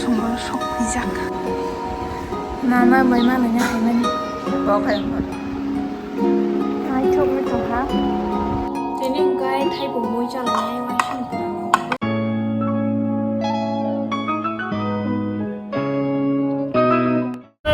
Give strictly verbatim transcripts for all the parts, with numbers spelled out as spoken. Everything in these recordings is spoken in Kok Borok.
Tongo sok pijak. Nana bai ma nanya hai mani. Bo khai mo. Ai thok ni tong ha. Tini hwnkhe thaibo mui chala nai ma song tong.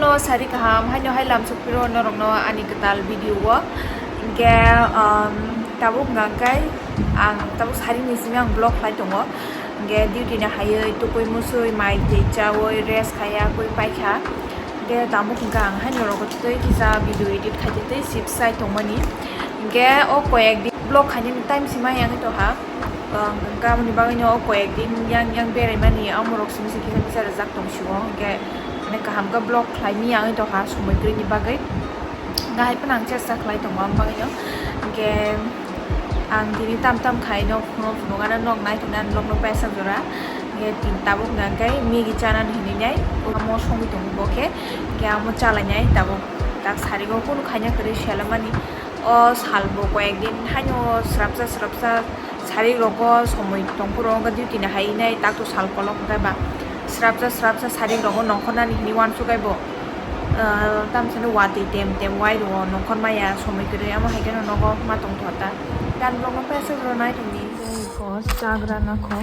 No sari kaham haino hai lam sukphiro norokno ani kwtal video o. Hwnkhe, um, tabuk hwnkha khe ang tabuk sari ni simi ang vlog khlai tongo. Hwnkhe duty ni haiwi tukui musui mai tei chawi rest khaiya kwi paikha. Hwnkhe tabuk hwnkha ang hai norok twi kisa video edit khai tei sip sai tongmani. Hwnkhe o koyek din vlog khainani time sima yang tongha. Ang, ang, aboni bagwino o koyek din yang, yang beraimani, amorok simi se kisa kisa rijak tong sio, hwnkhe, mane, kaham khe vlog khlai manya wngwi tongkha, somoi kwrwini bagwi. Hwnkhe hai phano ang chesta khlai tongo, aboni bagwino. Hwnkhe, ang tini tam tam khai nok phunuk phunuk ano nok nai tongnai, ang nokno paisa jora. Hwnkhe, tin tabuk hwnkha khe Maggi chanani hinwi nai, omo songwi tongo bo khe. Hwnkhe, amo chalainai tabuk, tak sarigo kunu khaina kwrwi selamani. O salbo koyek din haino srapsa srapsa sarik rogo somoi tongphuru wngkha duty ni hai nai tak to sal kolok hwnkhe ba srapsa srapsa sarik rogo nongkhornani hinwi uansukgaibo, ah, tamsani watwi tem tem wai rwo nongkhor maya somoi kwrwi amo hai kheno nogo ma tongthokta. Dan vlog no paisa rwnai tongdi. Tei ko chagra nakho.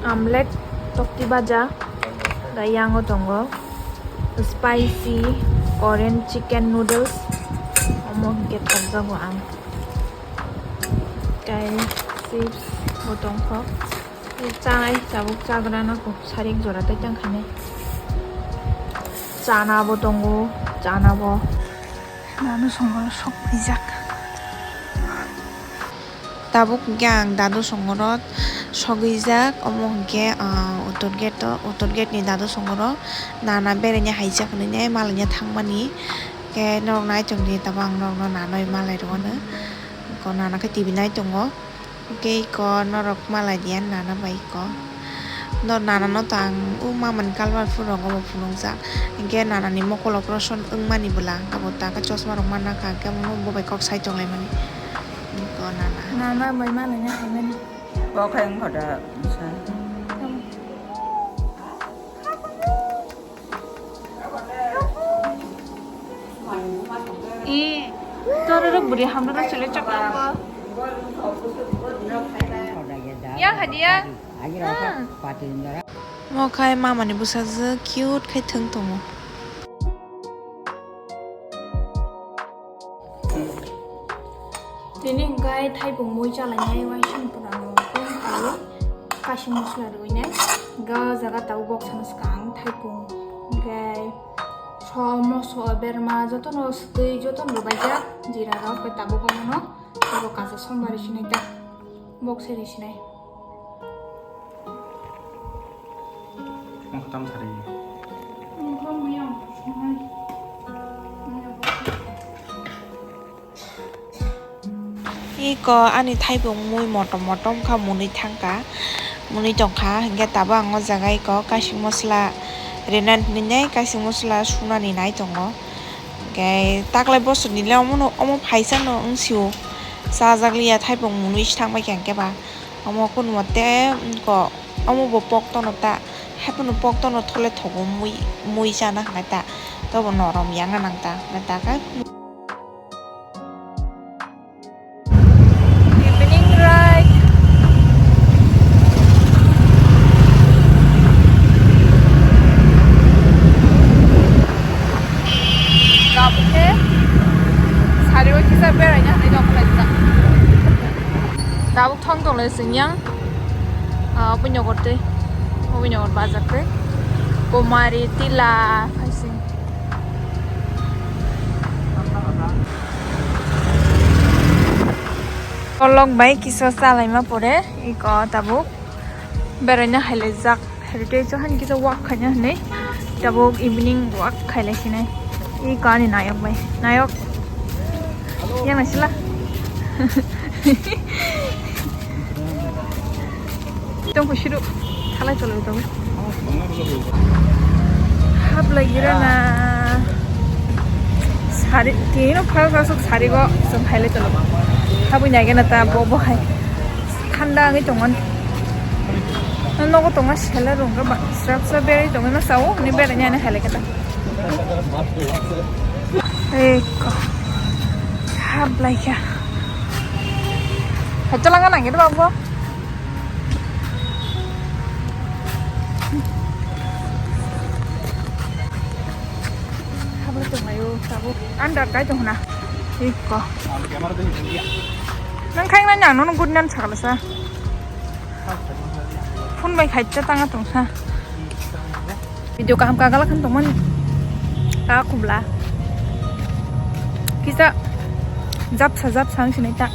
Amlet tokti baja, da yango tongo spicy Korean chicken noodles, omo hwnkhe thokjago ang. Tei chips bo tongkho. Tei chanai tabuk chagra nakho, sarik jora tei tangkhainai. Chana bo tongo, chana bo. Nanu songo sok pijak. Tabuk hwnkhe ang dadu songorot sogwijak, omo hwnkhe, ah, utor gate o, utor gate ni dadu songoro nana beraina haijak hinwi nai malaina thangmani. Khe norok nai tongdi, tabuk ang norokno nanwi malai rwmano. Ko nana khe T V nai tongo. Hwnkhe iko norok malai diya nana bai iko. No, nana no tang o mamani kalmar phuru rogo bo phunukjak. Hwnkhe nana ni mokol operation wngmani bwla, abo ta khe chosma rok manna kha, hwnkhe omo bo bai kok sai tonglaimani. Iko nana. Nana bai malaina haimani. Bo khai wngkha da sa. Eh, tora ro buri hamra ro chole chakla. Ya hadia. Mo khai mamani bwsajwk cute khai thwng tongo. Tini hwnkhe thaipung mui chalainai, uaisukni pwrang tei kaising mosla rwinai. Hwnkhe o jaga tabuk boksano swkang thaipung, hwnkhe som, moso, berma jotono swtwi jotono rwbaijak, jira rok tei tabuk omono abo kacha sombar sinai ta, bokse ri sinai. Moktam sari. Iko ani thaipung mui motom motom kha, mwnwi thangkha, mwnwi tongkha, hwnkhe tabuk ang o jaga iko kaising mosla rina hinwi nai, kaising mosla sunani nai tongo. Hwnkhe taklai bosor nile omono, omo phaisa no wngsio, chajak liya, thaipung mwnwi se thangbai kha hwnkhe ba. Omo kunu mote, ko, omo bo poktono ta, haiphano poktono thole thogo mui, mui chana hwnwi ta, tobo norom yang nang ta, hwnwi ta khe. Evening ride. Tabuk khe sari o kisa beraina hinwi tongkha lai ta. Tabuk thang tong lai sing yang, ah, Abhinogor tei, Abhinogor bazar tei. Kumari, Tila, phaising. Kolok bai kisa chalaima pore, iko tabuk beraina hailaijak. Heritage o hani kisa walk khaina hinwi tabuk evening walk khailai sinai. I kani nayok bai. Nayok. Yang naisila. Tong kusiru. Thalai tolo tabuk. Hap lagi rana. Sari, tino phal phal sok sari go song khailai tolo. Habui nai gana ta bo bo hai. Thanda wngwi tongo. Nogo tongo sele rung ba srapsa berwi tongwi ma sao ni berani ani hai lai kata. Eko. Hap lai kha. Hato langa nangir babu. Habla tonglaio tabuk. Andar kai tongna. Eko. Nang khai nang nang nono gudnan sakalasa. Phone bai khaita tanga tongsa. Video kaham kagala khan tongmani. Ka khumla. Kisa japsa japsa ang sinai ta.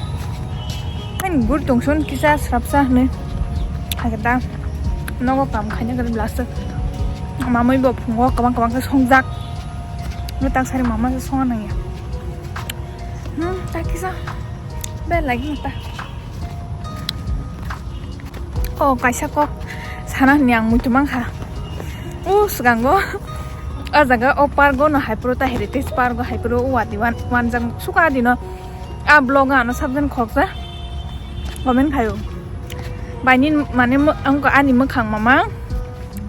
Ang gur tongsun kisa srapsa hne. Agada. Nogo kam khaina gari blasa. Mamui bo phungo kabang kabang khe songjak. Nutang sari mama se songa nangya. Hmm, ta kisa. Bel lagi ta. Oh, kaisa kok sana hwnwi ang muitu mankha. O swkango, o jaga o park o no hai phuru ta heritage park o hai phuru o wadi wan-, wanjak suka dino. A vlog ano sabjani khoksa comment khaio. Baini mane mo-, ang ani mwkhang mama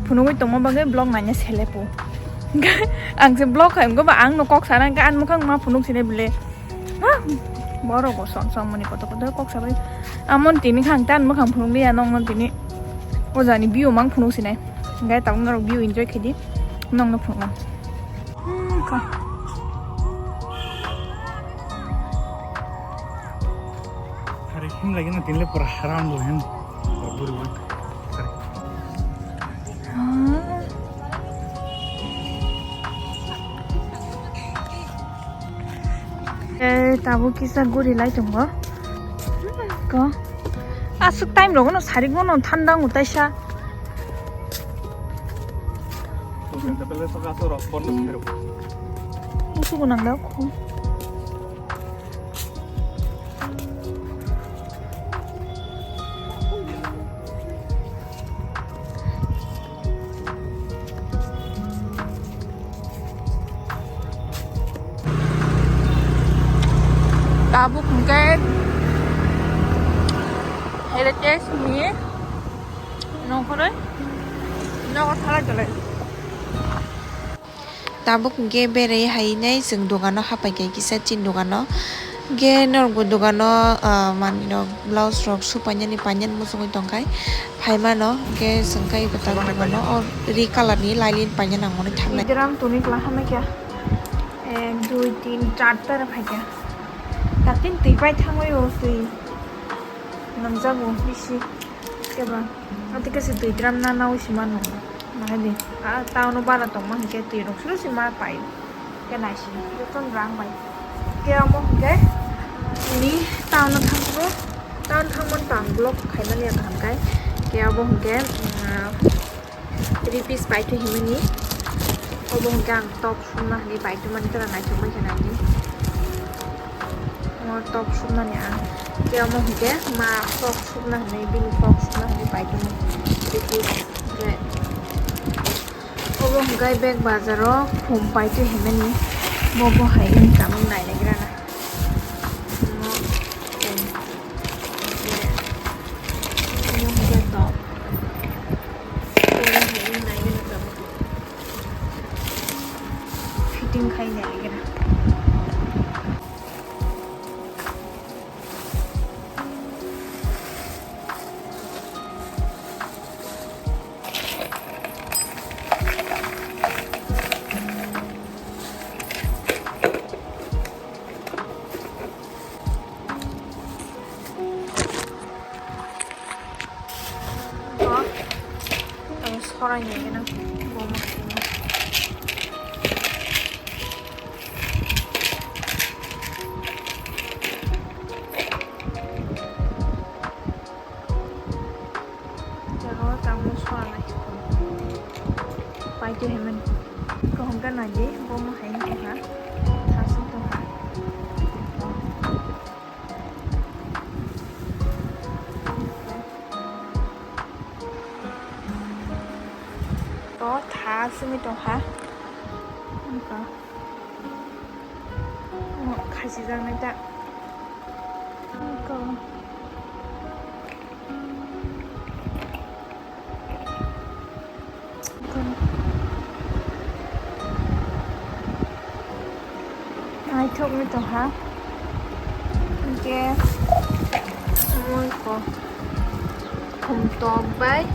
phunugwi tongma bagwi vlog naina selepo. Ang se vlog khai wngkha ba ang no kok sana wngkha ani mwkhang ma phunuk sini bile. Ha, borok bo som som mani kotor kotor kok sabai. Amon tini khang tan mwkhang phunuk liya nong non tini. O jani view mang phunuk sinai. Gai tabuk norok view enjoy khaidi. Nong no phunuk. Hmm, ka. Hari him lagi na tinle pura haram bo hen. Pura buru bo. Hari. Eh, tabuk kisa guri lai tongo. Ko. Aswk time rogo no sarik bono thanda wngo taisa. Musugo nang da khum. Tabuk hwnkhe heritage ni nongkhorwi nogo thalai tonglaio. Tabuk hwnkhe beraiwi hainai chwng dogano hapaikha kisa chini dogano. Hwnkhe norokbo dogano, ah, manwirok, blouse rok supainani painani muchungwi tongkhai phaimano. Hwnkhe chwng khe kwtal dogano o ri colour ni lailin paina nangmani thangnai. Drum tuni kwlai hamaikha. Ek, dui, tin, char ta rw phaikha. Datin twi pai thangwi o twi nangjago bisi. Keba, ati kesi twi drum na nawi si mano. Mahai di, a town o bara tongma hwnkhe twi rok suru si ma pai. Khe nai si, joto rang bai. Khe omo hwnkhe ni town o thangkhe, town thangmani town block khaimani ang kaham khe. Khe obo hwnkhe, mm, three piece paithu himani. Obo hwnkhe ang top sumna hwnwi paithu mani, tara naithok bai khe naidi. O top sumnani ang. Khe omo hwnkhe ma frock sumna hwnwi, bini frock sumna hwnwi paithu mani. Three piece. Obo hwnkhe bag bazaro khum paithu himani. Bo bo hai income wng nai naigra na. Fitting khai nai naigra. Bo, tamo sorai ni gana, bo ma khaina. Jaga o tamo sorai. Paithu himani. Kaham khe naidi, bo ma hai tongkha. Thasung tongkha. To tha simi tongkha. Wngkha. Khasijaknai ta. Wngkha. Sokni tongha. Hingke omo ko khum tok bai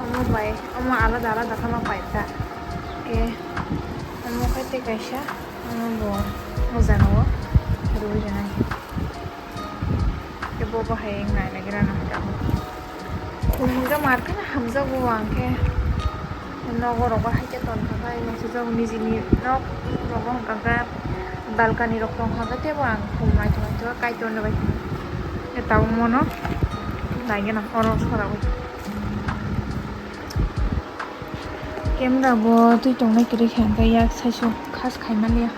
omo bai omo alada alada khama paita. Hingke omo khaite kaisa omo bo o jaga o rwi rwnai. Hingke bo bo hai nai nai gra nang kha. Khum hingke mar khe hamjago ang khe. Nogo rogo hai khe ton kha khai nai sijak nijini nok rogo hwnkha khe balcony rok tong kha khe tebo ang khum naithok naithok kaitor ni bai tong khe tabuk mono nai gana oro sora ui camera bo twi tong nai kwrwi khe hwnkhe yak saichung khas khai man ya.